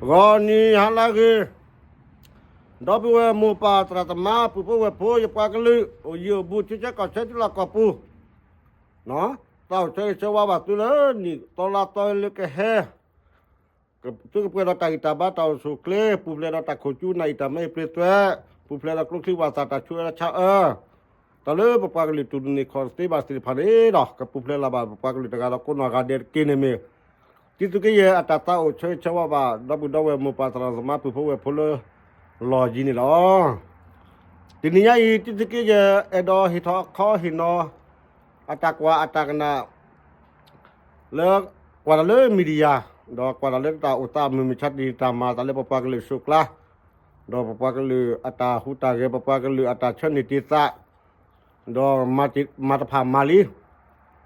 ဂီၤနံၤဟါလၢအဂ့ၤ, ဒီပုၢ်ဝဲၢ်မိၢ်ပၢ်သရၣ်သမါ ပုၢ်ဖိဝဲၢ်ဖိ ယပှၤကလုာ် အိၣ်ယံၤအိၣ်ဘူး ထံဆၢကီၢ်ဆၢ ထံလီၢ်ကီၢ်ပူၤ, တၢ်အိၣ်ဆၢဂ့ၤဆၢဝါဘၣ်သုလၢနံၣ်သီလါသီလၢကဟဲ သုကပှဲၤဒီးတၢ်ဂံၢ်တၢ်ဘါ တၢ်အိၣ်ဆူၣ်အိၣ်ချ့, ပူၤဖျဲးဒီးတၢ်ခိၣ်ကၠူ နၢ်အံၣ်တၢ်မၤအံၣ်ပှ့ၤသွဲး, ပူၤဖျဲးဒီးကျိချံဝၣ်သၣ် တၢ်ဆူးအၢဆါအၢ, တၢ်လၢပပှၤကလုာ်တူၢ်တန့ၢ်ခီၣ်တသ့ဘၣ်သ့ၣ်တဖၣ်န့ၣ်ဒီး ကပူၤဖျဲးလၢ်ဘၣ်ပပှၤကလုာ်တဂၤဒီးကိးနီၢ်ဂၤဒဲးတက့ၢ်န့ၣ်မ့ၢ် တံသုးက့ယဲၢ်အတၢ်သးအိၣ်ဆၢဂ့ၤဆၢဝါဘၣ် ဒီပုၢ်ဒီဝဲၢ်မိၢ်ပၢ်သရၣ်သမါ ပုၢ်ဖိဝဲၢ်ဖိလၢ လီၢ်ယံၤန့ၣ်လီၤ. တနံၤညါအံၤ တံသုးက့ယဲၢ် အဲၣ်ဒိးဟ့ၣ်ထီၣ်အခီဟ့ၣ်နီၤ အတၢ်ကွၢ်အတၢ်ကနၣ် လၢ ကွၢ်တၢ်လၢ media ဒီးကွၢ်တၢ်လၢတၢ်အိၣ်သးမုၢ်မဆါတနံၤ တၢ်မၤအသးလၢပပှၤကလုာ်အစိးကျါ, ဒီးပပှၤကလုာ်အတၢ်ဟူးတၢ်ဂဲၤ ပပှၤကလုာ်အတၢ်ဆၢန့ၢ်တ့ၢ်သး, ဒီးမၤတဖၣ်မၤလံ,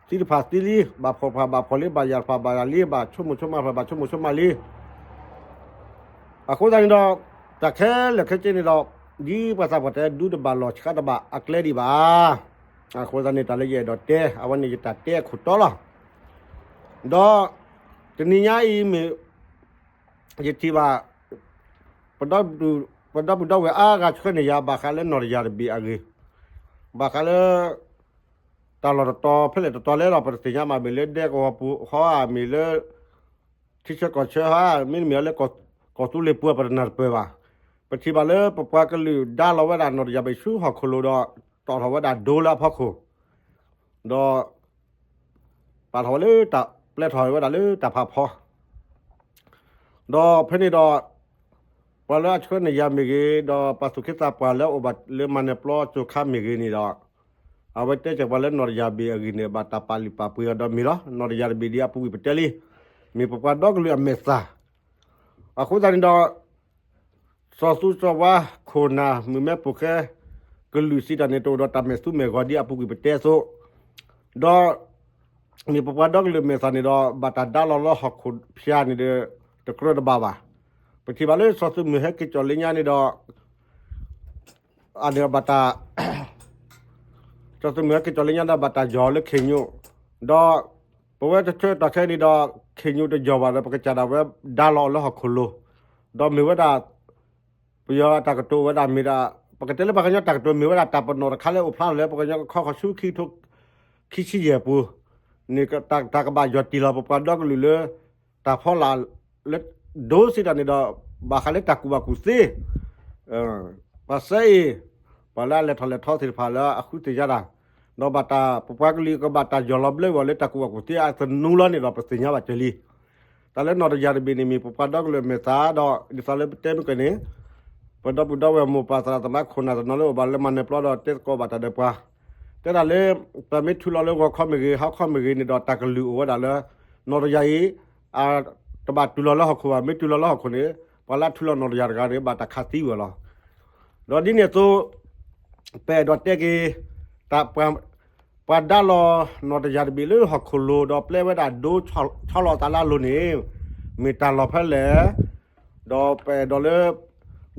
သံတဖၣ်သံလံ, ဘၣ်ဖှီၣ်တဖၣ်ဘၣ်ဖှီၣ်လံ, ဘၣ်ယၢ်တဖၣ်ဘၣ်ယၢ်လံ, ဘၣ်ဆိကမိၣ်ဆိကမးတဖၣ်ဘၣ်ဆိကမိၣ်ဆိကမးလံ. အဃိသတးန့ၣ်ဒီး တၢ်ခဲလၢာ်ခဲဆ့န့ၣ်ဒီး ဒ်ပှၤသးပှၢ်တဲ ဒူတဘၣ်လီၢ်ဆှါတဘၣ်အကျဲဒံးဘၣ်. အဃိသတးန့ၣ် တၢ်လၢယအဲၣ်ဒိးတဲ အဝဲန့ၣ်ယတၢ်တဲအခိၣ်တီလီၤ. ဒီး တနံၤညါအံၤမ့ၢ် ယထံၣ်ဘၣ် ပဒီပုၢ်ဒီဝဲၢ်အါဂၤဆှၢန့ၢ်ယၤ ဘၣ်ဃးလၢနီၢ်တယၢ်တဘ့ၣ်အဂ့ၢ်, ဘၣ်ဃးလၢ တၢ်လီၢ်တတီၤဖဲလဲၣ်တတီၤလဲၣ်ဒီး ပတသ့ၣ်ညါဘၣ် မ့ၢ်လၢဒဲကဝီၤပူၤဟီဧါ, မ့ၢ်လၢ ထံဆၢကီၢ်ဆၢဟီဧါ, မ့တမ့ၢ်လၢ ကီၢ်သူလ့ၤပူၤ ပတနၢ်တပၢၢ်ဘၣ်. ပထံၣ်ဘၣ်လၢပပှၤကလုာ်ဒါလီၤဝဲဒၣ်နီၢ်တယၢ်ဘ့ၣ်ဆူဟီၣ်ခိၣ်လိၤဒီး တီၣ်ထီၣ်ဝဲဒၣ်ဒိလၢအဖီခိၣ်, ဒီး ပာ်ထီၣ်ဝဲလၢတၢ်ပျဲထီၣ်ဝဲဒၣ်လၢတၢ်ဖးဖီ ဒီးဖဲန့ၣ်ဒီး ပှၤလၢအဆှၢန့ၢ်ယၤမ့ၢ်ဂ့ၤ, ဒီးပှၤသူၣ်က့သးပှၢ်လၢအအိၣ်ဘၣ်လၢမၤနၢၤပျီကၠိခါမ့ၢ်ဂ့ၤန့ၣ်ဒီး, အဝဲတဲစၢၤပှၤလၢနီၢ်တယၢ်တဘ့ၣ်အဂ့ၢ်န့ၣ် ဘၣ်တၢ်ပာ်လုၢ်ပာ်ပှ့ၤအီၤဒီးမ့ၢ်လီၤ. နီၢ်တယၢ်တဘ့ၣ်ဒ်အပူၤကွံာ်ပတဲလံ, မ့ၢ်ပပှၤဒီကလုာ်အမဲာ်သၣ်, အဃိသတးန့ၣ်ဒီး စီၤသူစီၤဝါခိၣ်နၢ်မုၢ်မဲပိာ်ဃဲ ကလုာ်စံးတၢ်န့ၣ် တအိၣ်ဒီးတၢ်မဲာ်သူမဲာ်ဂီၤဒ်အပူၤကွံာ်ပတဲအသိး, ဒီး မ့ၢ်ပပှၤဒီကလုာ်မဲာ်သၣ်န့ၣ်ဒီး ဘၣ်တၢ်ဒါလီၤလၢဟီၣ်ခိၣ်ဖၠါန့ၣ်ဒီး တကြၢးတဘၣ်ဘၣ်. ပထံၣ်ဘၣ်လၢစီၤသုးမုၢ်ဟဲက့ၤကၠီၣ်လၢညါန့ၣ်ဒီး အန့ၣ်ဘၣ်တၢ် စီၤသုးမုၢ်ဟဲက့ၤကၠီၣ်လၢညါဒီးဘၣ်တၢ်ယီၤလၢခ့ၣ်ညိၣ်, ဒီး ပဝဲတဆၢတၢ်ခဲအံၤန့ၣ်ဒီး ခ့ၣ်ညိၣ်တယီၤဘၣ်ဒီး ပကစၢ်ဒၣ်ဝဲဒါလီၤအီၤလၢဟီၣ်ခိၣ်လိၤ, ဒီးမ့ၢ်ဝဲဒၣ် ပယီၤအတၢ်ကတိၤဝဲဒၣ်မ့ၢ်ဒၣ် ပကတဲလၢပှၤကညီတၢ်ကတိၤမ့ၢ်ဝဲဒၣ်တၢ်ပနီၣ်တခါလၢအိၣ်ဖျါထီၣ်လၢပှၤကညီကခီဃီဆူခံကထိခံဆံယဲၢ်ပူၤ, န့ၣ်တၢ်ကဘၣ်ယီၤတံၢ်လီၤပပှၤဒီကလုာ်လၢ တၢ်ဖီလာ်လၢ ဒိစံးတၢ်န့ၣ်ဒီး ဘၣ်ဃးလၢတၢ်ကူၣ်ဘၣ်ကူၣ်သ့ ပှၤစဲအံၤ ပှၤလၢအလဲၤထီၣ်လဲၤထီသ့ၣ်တဖၣ်လၢအဃုသ့ၣ်ညါတၢ်, ဒီးဘၣ်တၢ်ပပှၤကလုာ်ကဘၣ်တၢ်ယီၤလီၤဘျၢဝဲလၢတၢ်ကူၣ်ဘၣ်ကူၣ်သ့အသနူလီၤန့ၣ်ဒီး ပသ့ၣ်ညါဘၣ်ကၢၤလံ. တၢ်လၢနီၢ်တယၢ်တဘ့ၣ်န့ၣ် မ့ၢ်ပပှၤဒီကလုာ်အမဲာ်သၣ်ဒီး ဒ်သိးလၢပတဲမုၢ်ကၢၢ်န့ၣ် ပဒီပုၢ်ဒီဝဲၢ်မိၢ်ပၢ်သရၣ်သမါခိၣ်နၢ်တနီၤလၢအိၣ်ဘၣ်လၢမၤနၢၤပျီဒီးတဲသကိးဘၣ်တၢ်ဒီးပှၤ တဲဒၣ်လၢ တၢ်မ့ၢ်ထူလီၤလၢဂီၤခီမ့ၢ်ဂ့ၤ ဟါခီမ့ၢ်ဂ့ၤန့ၣ်ဒီး တၢ်ကလုၢ်အိၣ်ဝဲဒၣ်လၢ နီၢ်တယၢ်အံၤ တဘၣ်တုၤလီၤလၢဟီၣ်ခိၣ်ဘၣ်. မ့ၢ်တုၤလီၤလၢဟီၣ်ခိၣ်န့ၣ် ပှၤလၢအထူလီၤနီၢ်တယၢ်တဂၤန့ၣ် ဘၣ်တၢ်ခးသံဝဲလီၤ. ဒီးဒ်န့ၣ်အသိး ပအဲၣ်ဒိးတဲက့ၤ တၢ် ပှၤဒါလီၤနီၢ်တယၢ်တဘ့ၣ်လၢဟီၣ်ခိၣ်လိၤ ဒီးပျဲဝဲဒၣ်ဒိ ဆီလီၤအသးလၢအလိၤန့ၣ် မ့ၢ်တၢ်လီၢ်ဖဲလဲၣ်. ဒီးပအဲၣ်ဒိးလၢ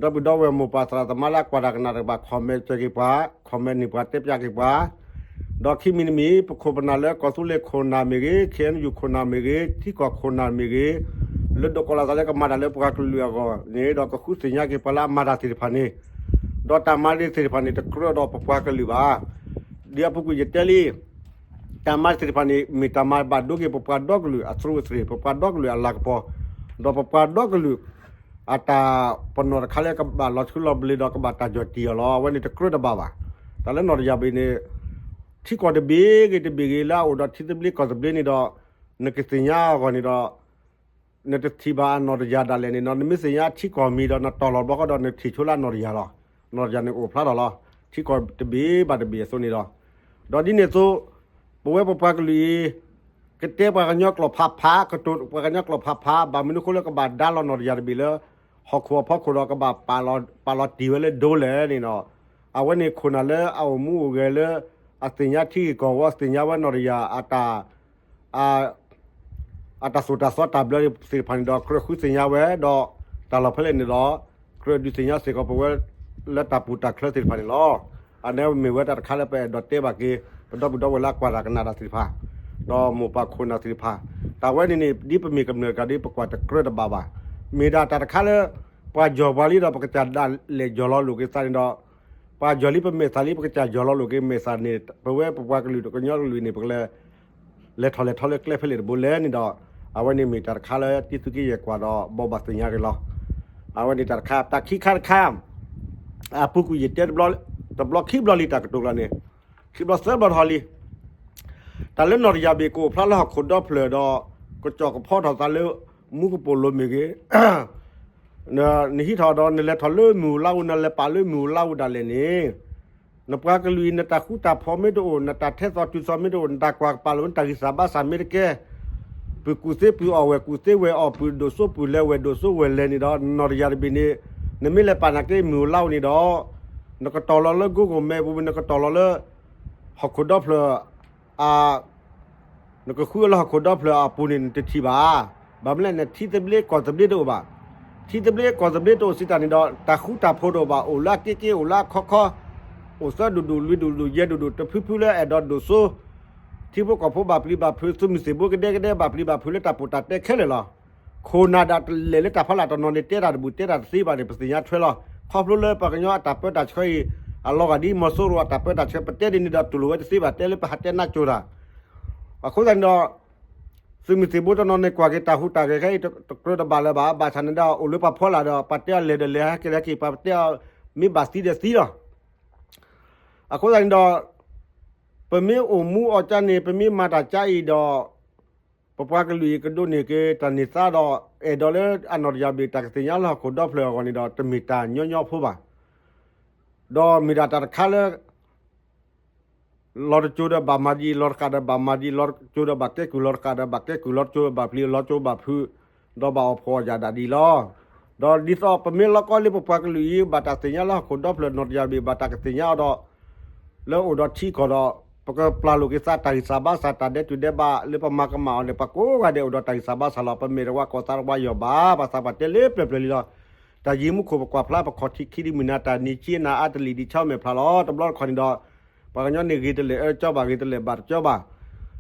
ဒီပုၢ်ဒီဝဲၢ်မိၢ်ပၢ်သရၣ်သမါလၢအကွၢ်တၢ်ကနၣ်တကပၤ comment စၢၤက့ၤပှၤ comment န့ၢ်ပှၤတဲပျးက့ၤပှၤ ဒီးခံမံၤတမံၤ ပခိၣ်ပနၢ်လၢကီၢ်သူလ့ၤခိၣ်နၢ်မ့ၢ်ဂ့ၤ ခ့ၣ်အဲၣ်ယူၣ်ခိၣ်နၢ်မ့ၢ်ဂ့ၤ ထံကီၢ်ခိၣ်နၢ်မ့ၢ်ဂ့ၤ လၢဒိးကီးလီၤသးလၢကမၤတၢ်လၢပှၤကလုာ်အဂီၢ်န့ၣ်ဒီး ကဃုသ့ၣ်ညါက့ၤပှၤလၢအမၤတၢ်သ့ၣ်တဖၣ်န့ၣ် ဒီးတၢ်မၤသ့ၣ်တဖၣ်န့ၣ် တကြၢးဒီးပပှၤကလုာ်ဘၣ်. ဒ်အပူၤကွံာ်ယတဲလံ တၢ်မၤသ့ၣ်တဖၣ်န့ၣ် မ့ၢ်တၢ်မၤဘၣ်ဒိက့ၤပပှၤဒီကလုာ်အသရူးအသရ့ၣ် ပပှၤဒီကလုာ်အလၤကပီၤ ဒီးပပှၤဒီကလုာ် အတၢ်ပနီၣ်တခါလၢကဘၣ်လီၤဆူလီၤဘျ့ဒီးကဘၣ်တၢ်ယီၢ်တံၢ်အီၤလီၤ. အဝဲန့ၣ်တကြၢးတဘၣ်ဘၣ်. တၢ်လၢနီၢ်တယၢ်ဘ့ၣ်န့ၣ် ထံကီၢ်တဘ့ၣ်ဂ့ၤတဘ့ၣ်ဂ့ၤ လၢအအိၣ်ဒီးထံသဘျ့ကီၢ်သဘျ့န့ၣ်ဒီး နကသ့ၣ်ညါအဂီၢ်န့ၣ်ဒီး နတထံၣ်ဘၣ်အနီၢ်တယၢ်ဒၣ်လဲာ်န့ၣ်ဒီး နမ့ၢ်သ့ၣ်ညါထံကီၢ်မံၤဒီး နတီၢ်လီၤဘျီဃီဒီး နထံၣ်ဆိလၢအနီၢ်တယၢ်လီၤ. နီၢ်တယၢ်န့ၣ်အိၣ်ဖျါထီၣ်လီၤ. ထံကီၢ်တဘ့ၣ်ဘၣ်တဘ့ၣ်အသိးန့ၣ်ဒီး ဒီးဒ်န့ၣ်အသိး ပဝဲပပှၤကလုာ်အံၤ ကတဲပှၤကညီကျိာ်ဖးဖး ကတိၤပှၤကညီကျိာ်ဖးဖး ဘၣ်မနုၤအဃိလၢကဘၣ်ဒါလီၤနီၢ်တယၢ်တဘ့ၣ်လၢ ဟီၣ်ခိၣ်အဖီခိၣ်ဒီးကဘၣ်ပာ်လီၤတံၢ်ဝဲလၢဒိလဲၣ်န့ၣ်ဒီး အဝဲန့ၣ်ခိၣ်နၢ်လၢအအိၣ်မူအိၣ်ဂဲၤလၢ အသ့ၣ်ညါထံဂ့ၢ်ကီၢ်ဝီ သ့ၣ်ညါဝဲနီၢ်တယၢ်အတၢ် အတၢ်သိၣ်တၢ်သီတၢ်ဘျၢသ့ၣ်တဖၣ်န့ၣ်ဒီး ကြၢးဃုသ့ၣ်ညါဝဲဒီး တၢ်လီၢ်ဖဲလဲၣ်န့ၣ်ဒီး ကြၢးဒုးသ့ၣ်ညါစ့ၢ်ကီးပဝဲလၢတၢ်ပူၤတၢ်ချၢသ့ၣ်တဖၣ်န့ၣ်လီၤ. အန့ၣ်မ့ၢ်ဝဲတၢ်တခါလၢပအဲၣ်ဒိးတဲဘၣ်က့ၤ ပဒီပုၢ်ဒီဝဲၢ်လၢအကွၢ်တၢ်ကနၣ်တၢ်သ့ၣ်တဖၣ် ဒီးမိၢ်ပၢ်ခိၣ်နၢ်သ့ၣ်တဖၣ် တၢ်ဝဲန့ၣ်န့ၣ် ဒ်ပမ့ၢ်ကမျၢၢ်တဂၤဒီး ပကွၢ်တကြၢးတဘၣ်ဘၣ်. မ့ၢ်ဒၣ်တၢ်တခါလၢ ပှၤယီၤပှၤလံဒီး ပကစၢ်ဒၣ်လဲာ်ယီၤလီၤလိာ်က့ၤသးန့ၣ်ဒီး ပှၤယီၤလံပမဲာ်သးလံ ပကစၢ်ယီၤလီၤလိာ်က့ၤမဲာ်သးန့ၣ် ပဝဲပပှၤကလုာ်ကညီကလုာ်န့ၣ် ပကလဲၤ လဲၤထီၣ်လဲၤထီလၢကျဲဖဲလဲၣ်တဘိလဲၣ်န့ၣ်ဒီး အဝဲန့ၣ်မ့ၢ်တၢ်တခါလၢတံၤသုးက့ယဲၢ်ကွၢ်ဒီး ဘိးဘၣ်သ့ၣ်ညါက့ၤလီၤ. အဝဲန့ၣ်တၢ်တခါ တၢ်ခံခါတခါ အပူၤကွံာ်ယတဲ တဘျီခံဘျီလံတၢ်ကတိၤကျါန့ၣ် ခံဘျီသၢဘျီထီၣ်လံ တၢ်လၢနီၢ်တယၢ်ဘ့ၣ်ကအိၣ်ဖျါလၢဟီၣ်ခိၣ်ဒီဖျၢၣ်ဒီး ကစီၣ်ကဖီထီၣ်သးလၢ မူကပိာ်လိၤမ့ၢ်ဂ့ၤ နဟံးထီၣ်ဒီး နလဲၤထီၣ်လၢမုၢ်လါဧိၤ နလဲၤပာ်လၢမုၢ်လါဧိၤဒၣ်လဲာ်န့ၣ် နပှၤကလုာ်အံၤ နတၢ်ဃူတၢ်ဖိးမ့ၢ်တအိၣ် နတၢ်ထဲသိးတုၤသိးမ့ၢ်တအိၣ် နတၢ်ကွၢ်ကပာ်လီၤ နတၢ်ဂံၢ်စၢ်ဘါစၢ်မ့ၢ်တကဲ ပုၢ်ကူၣ်သ့ပုၢ်အီၣ်ဝဲၢ်ကူၣ်သ့ဝဲၢ်အီၣ် ပုၢ်ဒိၣ်စိပုၢ်လဲၤဝဲၢ်ဒိၣ်စိဝဲၢ်လဲၤန့ၣ်ဒီး နီၢ်တယၢ်တဘ့ၣ်န့ၣ် နမ့ၢ်လဲၤပာ်နာ်က့မုၢ်လါဧိၤန့ၣ်ဒီး နကတီၢ်လီၤလၢ Google Map ပူၤ နကတီၢ်လီၤလၢ ဟီၣ်ခိၣ်ဒီဖျၢၣ် နကဃုအီၤလၢဟီၣ်ခိၣ်ဒီဖျၢၣ်အပူၤန့ၣ် နတထံၣ်ဘၣ်. ဘၣ်မနုၤလဲၣ် နထံသဘျ့ကီၢ်သဘျ့တအိၣ်ဘၣ်. ထံသဘျ့ကီၢ်သဘျ့တအိၣ်စံးတၢ်န့ၣ်ဒီး တၢ်ဃူတၢ်ဖိးတအိၣ်ဘၣ် အိၣ်လၢအက့က့အိၣ်လၢအခီခီ အိၣ်သၢဒူၣ်ဒူၣ်လွံၢ်ဒူၣ်ဒူၣ်ယဲၢ်ဒူၣ်ဒူၣ် တဖုဖုလၢအဲၣ်ဒိးဒိၣ်စိ ထံဖိကီၢ်ဖိဘၣ်ပျံၤဘၣ်ဖုး သုးမုၢ်သံၣ်ဘိကဒဲကဒဲဘၣ်ပျံၤဘၣ်ဖုးလၢတၢ်ပူၤတၢ်တဲခဲလၢာ်လီၤ. ခိၣ်နၢ်ဒၣ်တလဲၤလၢတၢ်ဖီလာ်တနီၤန့ၣ် တဲတၢ်တဘူၣ်တဲတၢ်တသ့ဘၣ်န့ၣ် ပသ့ၣ်ညါထွဲလီၤ. ခီဖျိလၢပှၤကညီအတၢ်ပၢတၢ်ဆှၢအံၤ အလီၤဂာ်ဒ်မီၤစိရိၤအတၢ်ပၢတၢ်ဆှၢ ပတဲဒ်န့ၣ်ဒီးတူၢ်လိာ်ဝဲတသ့ဘၣ် တဲလၢပဟးတဲနးကၠိၤတၢ် အဃိသတးန့ၣ်ဒီး သုးမုၢ်သံၣ်ဘိတနီၤန့ၣ် ကွၢ်က့ၤတၢ်ဟူးတၢ်ဂဲၤခဲအံၤ တကြၢးတဘၣ်လၢၤဘၣ် ဘၣ်ဆၣ်န့ၣ်ဒီး အိၣ်လၢပှၤဖီလာ်ဒီး ပှၤတဲအီၤလဲၤဒီးလဲၤ ဟဲက့ၤဒီးဟဲက့ၤ ပှၤတဲအီၤမ့ၢ်ဘၣ်သံဒီးသံလီၤ. အဃိသတးန့ၣ်ဒီး ပမ့ၢ်အိၣ်မူအီၤကၢန့ၣ် ပမ့ၢ်မၤတၢ်ကၢအံၤဒီး ပပှၤကလုာ်အံၤကဒိးန့ၢ်က့ၤတၢ်န့ၢ်သါဒီး အဲၣ်ဒိးလၢအနီၢ်တယၢ်ဘ့ၣ်တၢ်ကသ့ၣ်ညါလၢဟီၣ်ခိၣ်ဒီဖျၢၣ်အဂီၢ်န့ၣ်ဒီး တမ့ၢ်တၢ်ညီညီဖိဘၣ်. ဒီးမ့ၢ်ဒၣ်တၢ်တခါလၢ လီၤတကၠိၤဒီးဘၣ်မၤဒ်အံၤ လီၤတဃာ်ဒီးဘၣ်မၤဒ်အံၤ လီၤတကၠိၤဒီးဘၣ်ကဲကုၢ် လီၤတဃာ်ဒီးဘၣ်ကဲကုၢ် လီၤတကၠိၤဘၣ်ပျံၤ လီၤတကၠိၤဘၣ်ဖုး ဒီးဘၣ်အီၣ်ဖှီၣ်အီၣ်ယာ်ဒၣ်ဒ်အံၤလီၤ. ဒီးဒ်သိးပမ့ၢ်လီၤကီလၢပပှၤကလုာ်အံၤ ဘၣ်တၢ်သ့ၣ်ညါလၢဟီၣ်ခိၣ်ဒီဖျၢၣ်နီၢ်တယၢ်ဘ့ၣ် ဘၣ်တၢ်ကသ့ၣ်ညါအီၤဒီး လၢအိၣ်ဒီးထံကီၢ်ဒီး ပကပျၢ်လိာ်က့ၤသးတၢ်ဂံၢ်စၢ်ဘါစၢ် တၢ်ဒဲးတူၢ်ဒဲးဘးလၢပမၤကမၣ်အီၤန့ၣ် ပှၤကိးဂၤဒဲးအိၣ်ဒီးတၢ်ဂံၢ်စၢ်ဘါစၢ်လီၤ. ပမဲာ်တဝါကီၢ်သးတဝါယီၢ်ဘၣ် ပှၤသးပှၢ်တဲလၢပျၢၤပျၢၤလံလီၤ. တၢ်ယံၤမူခိၣ်ပကွၢ်ဖျါ ပခီၣ်ထံးခံဒ်မုၢ်နၤ တၢ်နံၤဆံးနၤအါတလံာ်ဒံးဆါမဲာ်ဖျါလီၤ. တဘျီတခီၣ်န့ၣ်ဒီး ပှၤကညီန့ၣ်ဂ့ၤတလဲာ်အၢတကၠီဘၣ် ဂ့ၤတလဲာ်ဘၣ်တကၠီဘၣ်.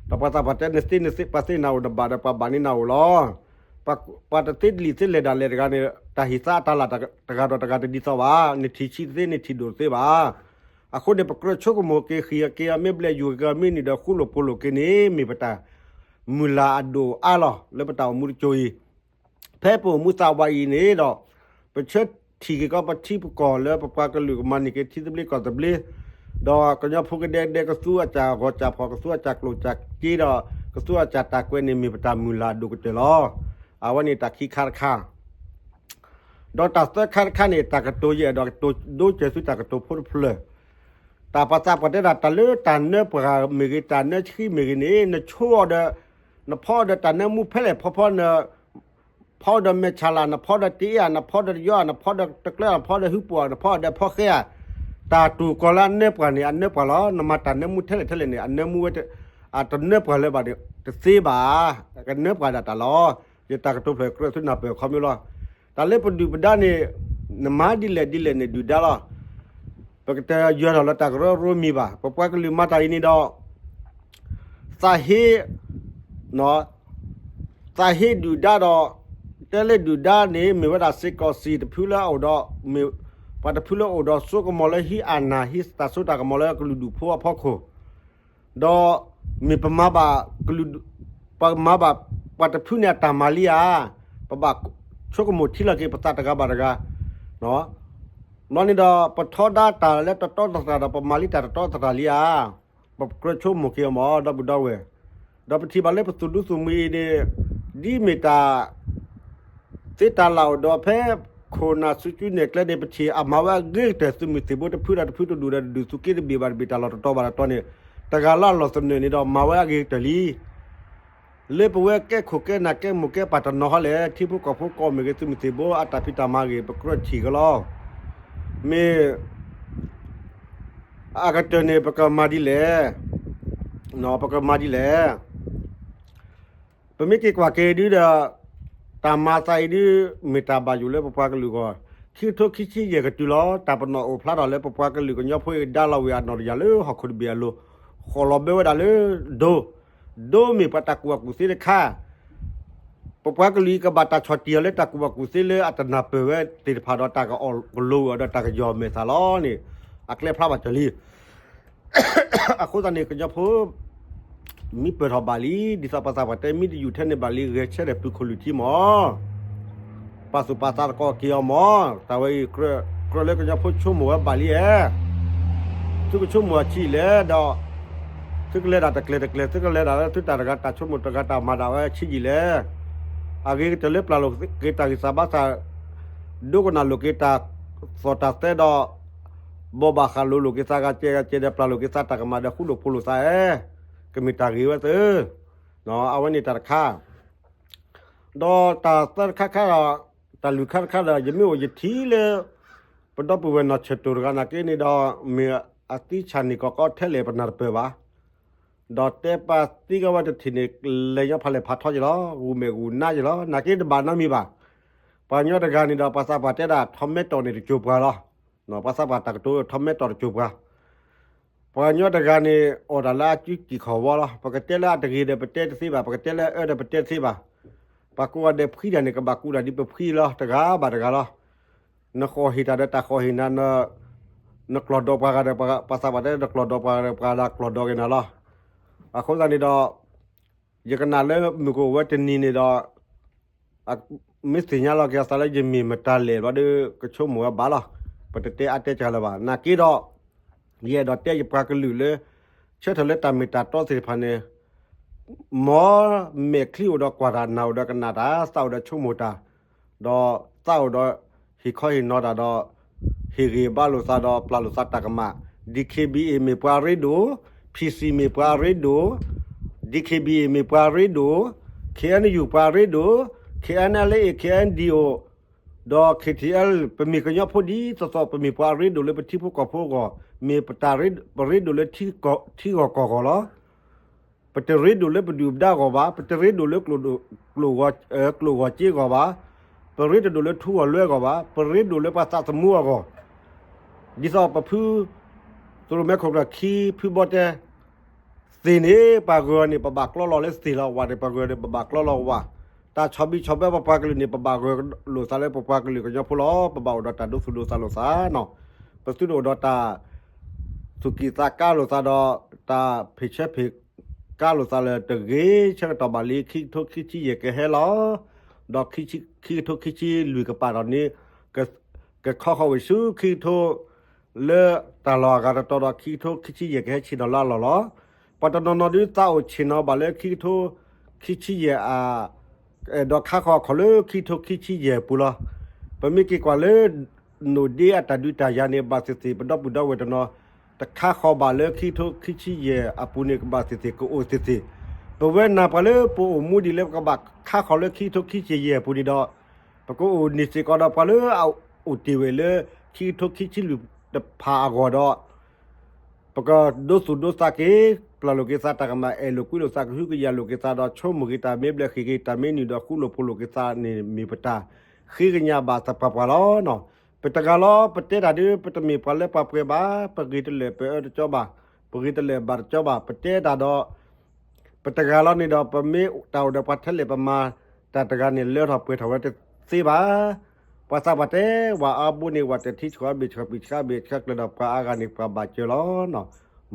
ဒီးပှၤသးပှၢ်တဲနသ့နသ့ ပှၤသ့နၤအိၣ်တဘၣ်ဒီး ပှၤဘၣ်န့ၢ်နၤအိၣ်လီၤ. ပှၤတသ့တလံာ်သ့လဲၤဒၣ်လဲာ်တဂၤန့ၣ် တၢ်ဟ့ၣ်သါအတၢ်လၢ်တဂၤဒီးတဂၤတဒ်သိးဘၣ်. နထံၣ်ဆံးတသ့ နထံၣ်ဒိၣ်တသ့ဘၣ်. အဃိန့ၣ် ပကြၢးဆိကမိၣ်က့ၤဃံးက့ၤအီၤမ့ၢ်ဘျဲၣ် ယူၤက့ၤအီၤမ့ၢ်နုာ်ဒီး ဃူလိာ်ဖိးလိာ်က့ၤန့ၣ် မ့ၢ်ပတၢ်မုၢ်လၢ်အဒိၣ်အါလီၤ လၢပတၢ်အိၣ်မူတကၠိၤအံၤ ဖဲပအိၣ်မူသးဝးအံၤန့ၣ်ဒီး ပဆၢထံၣ်က့ၤကီးပထံပကီၢ်လၢပပှၤကလုာ်ကမၤန့ၢ်က့ၤ ထံသဘျ့ကီၢ်သဘျ့ ဒီးကညီဖိကဒဲကဒဲ ကသူအစၢ်ဂီၤစၢ်ဖီၣ် ကသူအစၢ်ကျိၣ်စၢ်စ့ဒီး ကသူအစၢ်တၢ်ကွဲးန့ၣ် မ့ၢ်ပတၢ်မုၢ်လၢ်အဒိၣ်ကတၢၢ်လီၤ. အဝဲန့ၣ်တၢ်ခံခါတခါ ဒီးတၢ်သၢခါတခါန့ၣ် တၢ်ကတိၤယအဲၣ်ဒိးကတိၤဒိစၢၤသုတၢ်ကတိၤဖိတဖျၢၣ် တၢ်ပှၤသးပှၢ်တဲဒၣ် တၢ်လၢတၢ်နၢပှၤမ့ၢ်ဂ့ၤ တၢ်နၢဆှံမ့ၢ်ဂ့ၤန့ၣ် နဆိအီၤဒီး နဖီအီၤဒီးတၢ်နၢမူဖဲလဲၣ်ဖီဖီ နဖီအီၤဒီးမဲာ်ဆၣ်လၢ် နဖီအီၤဒီးတ့ဧါ နဖီအီၤဒီးယီၤ နဖီအီၤဒီးတကျၢ နဖီအီၤဒီးဟုပှီၢ် နဖီအီၤဒီးဖီဃဲဧါ တၢ်တူၢ်ကီၤလၢအနၢပှၤန့ၣ် အနၢပှၤလီၤ. နမၤတၢ်နၢမူထဲလဲၣ်ထဲလဲၣ်န့ၣ် အနၢမူဝဲ အတနၢပှၤလၢၤဘၣ်န့ၣ် တသ့ဘၣ် ကနၢပှၤဒၣ်တၢ်လီၤ. ယတၢ်ကတိၤဖျၢၣ်ကြၢးသုနၢ်ပၢၢ်ခီမ့ၢ်လီၤ. တၢ်လၢပဒုၣ်ပဒါန့ၣ် နမၤဒ်လဲၣ်ဒ်လဲၣ်န့ၣ် ဒုၣ်ဒါလီၤ. ပကတဲယွၤထီၣ်လၢတၢ်ကရၢကရိမံၤဘၣ်. ပပှၤကလုာ်မၤတၢ်အံၤန့ၣ်ဒီး သးဟ့ သးဟ့ဒုၣ်ဒါဒီး တဲလၢဒုၣ်ဒါန့ၣ် မ့ၢ်ဝဲဒၣ်စ့ၢ်ကီးစံၣ်တဖုလၢအအိၣ်ဒီး ပှၤတဖုလၢအိၣ်ဒီးစိကမီၤလၢဟံးအနၢ် ဟံးတၢ်စိတၢ်ကမီၤလၢကလုာ်ဒူၣ်ဖိအဖီခိၣ် ဒီးမ့ၢ်ပမၤဘၣ် ပမၤဘၣ်ပှၤတဖုန့ၣ်အတၢ်မၤလံဧါ. ပဘၣ်ဆိကမိၣ်ထံလီၤက့ၤပသးတဂၤဘၣ်တဂၤ ဘျီန့ၣ်ဒီး ပထီဒါတၢ်လၢတတီသရၣ်ဒီး ပမၤလံတၢ်တတီသရၣ်လံဧါ. ပကြၢးဆိကမိၣ်က့ၤအီၤမ့ၢ် ဒီပုၢ်ဒီဝဲၢ်, ဒီးပထံၣ်ဘၣ်လၢပသုးဒူသုးမုၢ်အံၤန့ၣ် ဒ်မ့ၢ်တၢ် သ့တၢ်လၢ်အိၣ်ဒီးဖဲ ခိၣ်နၢ်စုကၠူနဲၣ်ကျဲန့ၣ် ပထံၣ်အမၤဝဲအဂ့ၤကတၢၢ် သုးမုၢ်သံၣ်ဘိတဖုဒီးတဖုတဒူၣ်ဒီးတဒူၣ် သုးက့တဘ့ၣ်ဘၣ်တဘ့ၣ် တၢ်လီၢ်တတီၤဘၣ်တတီၤန့ၣ် တဂၤလၢအလီၢ်သနၢၣ်န့ၣ်ဒီး မၤဝဲအဂ့ၤကတၢၢ်လံ. လၢပဝဲကဲခိၣ်ကဲနၢ်ကဲမိၢ်ကဲပၢ်တနီၤဟီလဲၣ် ထံဖိကီၢ်ဖိကိးမ့ၢ်ဂ့ၤ သုးမုၢ်သံၣ်ဘိအတၢ်ဖံးတၢ်မၤဂ့ၤ ပကြၢးထံၣ်ကလီၤ. မ့ၢ် အကတၢၢ်န့ၣ် ပကမၤဒ်လဲၣ်, ပကမၤဒ်လဲၣ်. ပမ့ၢ်က့ၤကွၢ်က့ၤဒုဒီး တၢ်မၤသးအံၤဒု မ့ၢ်တၢ်ဘၣ်ယိၣ်လၢပပှၤကလုာ်အဂီၢ်, ခံကထိခံဆံယဲၢ်ကတုၤလီၤ. တၢ်ပနီၣ်အိၣ်ဖျါထီၣ်လၢ ပပှၤကလုာ်ကညီဖိအံၤ ဒါလီၤဝံၤအနီၢ်တယၢ်လၢဟီၣ်ခိၣ်တဘ့ၣ်အလိၤ, ဃီၣ်လီၤဘၢဝဲဒၣ်လၢ ဒိ, ဒိမ့ၢ်ပှၤတၢ်ကူၣ်ဘၣ်ကူၣ်သ့တခါ, ဖ ပပှၤကလုာ်အံၤကဘၣ်တၢ်ဆီၣ်တံၢ်အီၤလၢတၢ်ကူၣ်ဘၣ်ကူၣ်သ့လၢအတနၢ်ပၢၢ်ဝဲသ့ၣ်တဖၣ်ဒီးတၢ်ကအီၣ်ကလိၤအီၤဒီးတၢ်ကယီၢ်မဲာ်သးလီၤန့ၣ် အကျဲဖျါဘၣ်ကၢၤလံ. အဃိသတးန့ၣ် ကညီဖိ မ့ၢ်ပၢၢ်ထီၣ်ဘၣ်လံ ဒ်သိးပှၤသးပှၢ်တဲ မ့ၢ်တယူၢ်ထဲန့ၣ်ဘၣ်လံ ဂဲၤဆၢထၢၣ်ပုၢ်ခိၣ်လုၢ်ထံမၢ် ပာ်သူၣ်ပာ်သးသကိးက့ၤအီၤမၢ် တၢ်ဝဲအံၤ ကြၢးလၢကညီဖိဆိကမိၣ်ဝဲဘၣ်လံဧါ. သုကဆိကမိၣ်အဆံးလဲၣ်ဒီး သုကလဲၤဒၣ်တကျဲၤတကျဲၤ သုကလဲၤဒၣ်လၢသုတၢ်တဂၤတၢ်ဆိကမိၣ်တဂၤတၢ်မၤဒၣ်ဝဲဆံးယံာ်လဲၣ်. အဂ့ၤကတၢၢ်လၢပျၢ်လိာ်က့ၤတၢ်ဂံၢ်စၢ်ဘါစၢ် ဒိကနၣ်လိာ်က့ၤတၢ်သီၣ်တၢ်သဲဒီး ဘိးဘၣ်ဃးလိာ်လိာ်က့ၤသးဂၤကဲဂၤကဲဒီး ပျၢ်လိာ်က့ၤသးတၢ်ကမၣ်ဒီးဃူလိာ်ဖိးလိာ်သးဧါ ကမ့ၢ်တၢ်ဂ့ၤဝဲသ့ၣ် အဝဲန့ၣ်တၢ်တခါ ဒီးတၢ်သၢတခါခါဒီး တၢ်လွံၢ်ခါတခါဒီး ယမ့ၢ်အိၣ်ယထံၣ်လၢ ပဒီပုၢ်ဝဲၢ်နီၢ်ဆၢၣ်တိၢ်တဂၤနာ်က့န့ၣ်ဒီး မ့ၢ်အသံဆၣ်န့ၢ်ကီၢ်ကီထဲလဲၣ်ပနၢ်တပၢၢ်ဘၣ်. ဒီးတဲပာ်သံကဝဲတထံၣ်န့ၣ် လဲၤညီဖးလဲၢ်ဖးထီက့ၤလီၤ ဂူာ်မဲာ်ဂူာ်နါက့ၤလီၤ နာ်က့တဘၣ်နီတမံၤဘၣ်. ပှၤကညီတဂၤန့ၣ်ဒီး ပှၤသးပှၢ်တဲဒၣ်ထီမဲတီၢ်န့ၣ်တစိၤပှၤလီၤ. ပှၤသးပှၢ်တၢ်ကတိၤထီမဲတီၢ်တစိၤပှၤ ပှၤကညီတဂၤန့ၣ် အိၣ်ဒၣ်လၢအစုကံၢ်ခီၣ်ဝီလီၤ. ပကတဲလၢအတဂ့ၤဒီးပတဲတသ့ဘၣ်, ပကတဲလၢအအၢဒီးပတဲတသ့ဘၣ်. ပှၤကိးဂၤဒဲးဖှံတၢ်န့ၣ် ကဘၣ်ကူးတၢ်ဒ်ပဖှံလီၤ, တဂၤဘၣ်တဂၤလီၤ. နဃီၣ်ဟ့ၣ်တၢ်ဒီးတၢ်ဃီၣ်ဟ့ၣ်နၤ, နကျီၢ်ဒီးပှၤဂၤဒီး ပှၤသးပှၢ်တဲ နကျီၢ်ဒီးပှၤဂၤဒီး ပှၤဒၣ်ကျီၢ်ဒီးက့ၤနၤလီၤ. အဃိသတးန့ၣ်ဒီး ယကနၣ်လၢမုၢ်ကအိၣ်ဝဲတနံၤန့ၣ်ဒီး မ့ၢ်သ့ၣ်ညါလီၤက့ၤအသးလၢယမ့ၢ်မတၤလဲၣ်ဘျီဒီး ကဆိကမိၣ်ဝဲဘၣ်လီၤ. ပတတဲအါတဲစှၤလၢၤဘၣ်. နာ်က့ဒီး ယအဲၣ်ဒိးတဲယပှၤကလုာ်လၢ ဆၢထၢၣ်လၢတၢ်မ့ၢ်တၢ်တီသ့ၣ်တဖၣ်န့ၣ် မ်မဲာ်ချံအိၣ်ဒီးကွၢ်တၢ်, နၢ်အိၣ်ဒီးကနၣ်တၢ်, သးအိၣ်ဒီးဆိကမိၣ်တၢ်, ဒီးသးအိၣ်ဒီးဟ့ၣ်ခီဟ့ၣ်နီၤတၢ်ဒီး ဟ့ၣ်ဂံၢ်ဘါလိာ်သးဒီးပျၢ်လိာ်သးတၢ်ကမၣ်, DKBA မ့ၢ်ပှၤအရ့ဒိၣ်, PC မ့ၢ်ပှၤအရ့ဒိၣ်, DKBA မ့ၢ်ပှၤအရ့ဒိၣ်, KNU ပှၤအရ့ဒိၣ်, KNLA KNDO ဒီး KTLA ပမ့ၢ်ကညီဖိဒ်သိးသိး ပမ့ၢ်ပှၤအရ့ဒိၣ်လၢပထံဖိကီၢ်ဖိအဂီၢ်, မ့ၢ်ပတၢ်ပရ့ဒိၣ်လၢထံဂီၢ်ကီၢ်ဂီၢ်လီၤ. ပတရ့ဒိၣ်လၢပဒုၣ်ပဒါအဂီၢ်ဘၣ်, ပတရ့ဒိၣ်လၢကျိၣ်ဒိၣ်, ကျိၣ်ဂီၤ, ကျိၣ်ဂီၤစ့အဂီၢ်ဘၣ်, ပရ့တဒိၣ်လၢထူဂီၤလွဲအဂီၢ်ဘၣ်, ပရ့ဒိၣ်လၢပှၤသးသမူအဂီၢ်, ဒ်သိးပဖု သရိၣ်မဲခိၣ်ကျၢၢ်ခံ ဖုဘီတဲ သ့ၣ်န့ၣ် ပှၤဂၢၤန့ၣ် ပဘၣ်ကျီလီၤလၢသ့ၣ်လီၤ, ဝၣ်န့ၣ် ပှၤဂၢၤန့ၣ် ပဘၣ်ကျီလီၤဝၣ်, တၢ်ဆီၣ်ဘံၣ်ဆီၣ်ဘၢပပှၤကလုာ်န့ၣ် ပဘၣ်ဂၢၤလိာ်သးလၢပပှၤကလုာ်ကညီဖိလီၤ. ပဘၣ်အိၣ်ဒီးတၢ်ဒိသူၣ်ဒိသးလိာ်သးနီၤ, ပသုတအိၣ်ဒီးတၢ် သူၣ်ကံၢ်သးကါလိာ်သးဒီး တၢ်ဖံးဆၢဖံးကါလိာ်သးလၢၤတဂ့ၤ. ဆၢကတီၢ်ဘၣ်လံ ခံကထိခံဆံယဲၢ်ကဟဲလီၤ, ဒီးခံကထိခံဆံလွံၢ်ကပာ်ထီၣ်န့ၣ် ကခီဃီၤဝဲဆူခံကထိ လၢတၢ်လီၢ်အဂၤတတီၤဒီး ခံကထိခံဆံယဲၢ်ကဟဲဆ့ၣ်နီၤလၢအလီၢ်လီၤ. ပှၤတနီၤနီၤဒုးသးအိၣ်ဆ့ၣ်နီၤဘၣ်လၢခံကထိခံဆံယဲၢ်အ အဲၣ်ဒိးခါဃီၤအခီၣ်လၢခံကထိခံဆံယဲၢ်အပူၤလီၤ. ပမ့ၢ်က့ၤကွၢ်လၢ နိၣ်ဒ့အတၢ်ဒုးတၢ်ယၤန့ၣ် ဘၣ်သ့ၣ်သ့ၣ် ပဒီပုၢ်ဒီဝဲၢ်တနီၤ တခါဃီၤဘၣ်လၢခံကထိခံဆံယဲၢ်အပူၤန့ၣ် ကဘၣ်သ့ၣ်သ့ၣ် ကအိၣ်သ့ၣ်သ့ၣ်. ပဝဲနၤပှၤလၢပအိၣ်မူဒ်လဲၣ် ပကဘၣ်ခါဃီၤလၢခံကထိခံဆံယဲၢ်အပူၤန့ၣ်ဒီး ပကအိၣ်န့ၢ်စ့ၢ်ကီးဒီးပှၤလၢအအိၣ်တ့ၢ်ဝဲလၢ ခံကထိခံဆံလွံၢ်တဖၣ်အဂီၢ်ဒီး ပကဒိသူၣ်ဒိသးက့ၤ, ပျၢ်လိာ်က့ၤသးတၢ်ကမၣ်, အဲၣ်လိာ်ကွံလိာ်သး, ကဟုကယာ်လိာ်က့ၤသးဒီး ဆိကမိၣ်က့ၤတၢ်မ့ၢ်ဘျဲၣ်, ဃ့ၢ်က့ၤတၢ်မ့ၢ်နုာ်ဒီးဃူလိာ်ဖိးလိာ်က့ၤသးန့ၣ် မ့ၢ်ပတၢ်ဃ့ကညးဘၣ်သပှၢ်ပှၢ်လီၤ. ပတဂၤလီၤ ပတဲတၢ်ဒုး ပတမ့ၢ်ပှၤလၢပှၤပှဲၤဘၣ်, ပဂ့ၤတလၢာ်ပအၢတကၠီဘၣ်, ပဂ့ၤတလၢာ်ဘၣ်တကၠီဘၣ်, ပတဲတၢ်ဒီး ပတဂၤလီၤန့ၣ်ဒီး ပမ့ၢ်တၢ်အိၣ်ဒီးပှၤထဲလဲၣ် ပမၤတၢ်တဂၤန့ၣ် လၢထီၣ်ပှဲၤထီၣ်ဝဲတသ့ဘၣ်. ပှၤသးပှၢ်တဲ ဝၤအါဘိန့ၣ် ဝၤတထံဆှီဘ့ၣ်ဆှီပံၤဆှီဘ့ၣ်ဆှီကျၢၤဒီး ပှၤအါဂၤန့ၣ် ပှၤဘၣ်စၢၤလီၤ.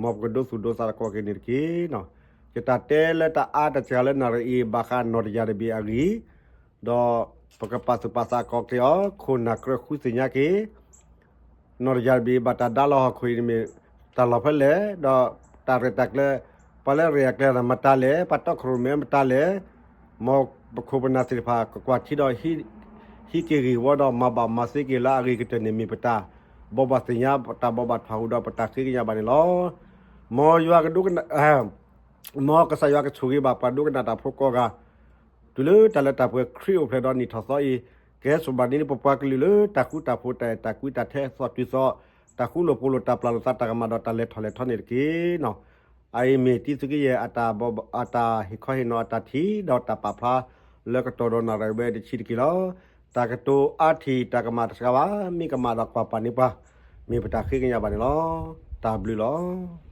မ်ပကဒိသူၣ်ဒိသးသကိးက့ၤန့ၣ်တက့ၢ်. ယတၢ်တဲလၢတၢ်အါတၢ်စှၤလၢနၣ်ရံၣ်အံၤ ဘၣ်ဃးနီၢ်တယၢ်တဘ့ၣ်အဂ့ၢ်, ဒီးပကပာ်သူၣ်ပာ်သးသကိးက့ၤအီၤ ခိၣ်နၢ်ကြၢးဃုသ့ၣ်ညါက့ၤ နီၢ်တယၢ်တဘ့ၣ်ဘၣ်တၢ်ဒါလီၤဟီၣ်ခိၣ်အံၤန့ၣ်မ့ၢ် တၢ်လီၢ်ဖဲလဲၣ်, ဒီးတၢ်ရဲၣ်တၢ်ကျဲၤ, ပှၤလၢရဲၣ်အကျဲၤမတၤလဲၣ်, ပှၤတီခိၣ်ရိၣ်မဲမတၤလဲၣ်, မ်ပခိၣ်ပနၢ်သ့ၣ်တဖၣ် ကကွၢ်ထံဒီး ဟံးက့ၤဂ့ၢ်ဝီဒီး မၤဘၣ်မၤသ့က့ၤလၢအဂ့ၤကတၢၢ်န့ၣ် မ့ၢ်ပတၢ်ဘိးဘၣ်သ့ၣ်ညါ တၢ်ဘိးဘၣ်ထွဲဟူဒီး ပတၢ်ဃ့ကညးဘၣ်န့ၣ်လီၤ. မ်ယွၤကဒိကနၣ် မ်ကစၢ်ယွၤကဆိၣ်ဂ့ၤဘၣ် ပှၤဒိကနၣ်တၢ်ဖိကိးဂၤ တုၤလၢတၢ်လၢတၢ်ပှဲၤခရံာ်အိၣ်ဖျဲၣ်ဒီးနံၣ်ထီၣ်သီအံၤ, ကဟဲစိာ်ဘၣ်န့ၢ်ပပှၤကလုာ်လၢ တၢ်ဃူတၢ်ဖိး တၢ်အဲၣ်တၢ်ကွံ တၢ်ထဲသိးတုၤသိး, တၢ်ဃူလိာ်ဖိးလိာ် တၢ်ပျၢ်လိာ်သးတၢ်ကမၣ်ဒီး တၢ်လဲၤထီၣ်လဲၤထီန့ၣ်တက့ၢ်. အအံၤမ့ၢ်တံသုးက့ယဲၢ် အတၢ်ဟ့ၣ်ခီဟ့ၣ်နီၤအတၢ်ထံၣ် ဒီးတၢ်ပာ်ဖျါလၢကတီၢ်ဒီးနၣ်ရံၣ်ဝဲတဆံးတက့ၢ်လီၤ. တၢ်ကတိၤအါထံၣ်တၢ်ကမၣ်တစှၤဘၣ်, မ့ၢ်ကမၣ်ဒီးကွၢ်ပာ်န့ၢ်ပှၤ, မ့ၢ်ပတၢ်ဃ့ကညးဘၣ်န့ၣ်လီၤ. တၢ်ဘျုးလီၤ.